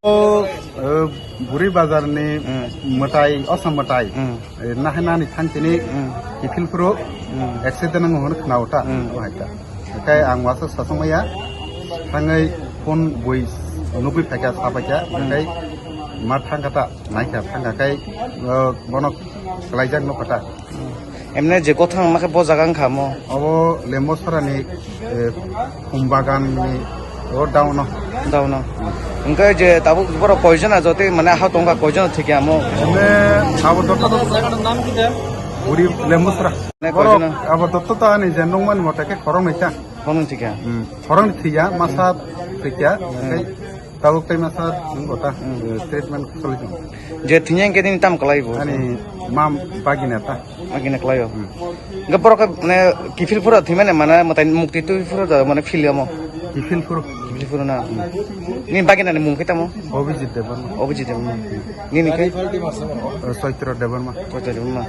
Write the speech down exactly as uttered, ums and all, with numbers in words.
O, eh, Buri Bazar ni Hmm. mwtai, osa mwtai. Hmm. Eh, nahe nani thang tini Hmm. kiphil phuru Hmm. accident ang hwn khna uta. Hmm. O hai ta. Kai ang wasa sasong ya. Thangai phone bui nugui phaikha, sa phaikha. Hmm. Kai ma thang kata, nai kha thang kha kai, eh, bono klaijak no kata. Emne je gothang ma khe bo jaga wngkha mo? Obo Lembo Sora ni, eh, khum bagan ni o down o. Down o. Hwnkhe je tabuk borok koijon ajo tei mane ha tongkha koijon thikya mo? Emne abo dotto to buri Lembo Sora. Ne borok koijon? Abo dotto to ani je nungmani mote khe khorok nai ta. Khorok nai thikya? Hmm. Khorok nai thikya, masa thikya. Hmm. Tei Tabuk tei masa wng kota, Hmm. eh, treatment choli tongo. Je thwngya hwnkhe nini tamo kwlai bo? Ani mam bagina ta. Bagina kwlai o. Hmm. Hwnkhe borok khe mane kiphil phuru thwimani mane mwtai mukti twi phuru da mane phil omo. Kiphil phuru. Kiphil phuru na. Nini bagina ni mung khe tamo? Abhijit Debbarma. Abhijit Debbarma. Nini khe? Eh, Chaitra Debbarma. Chaitra Debbarma.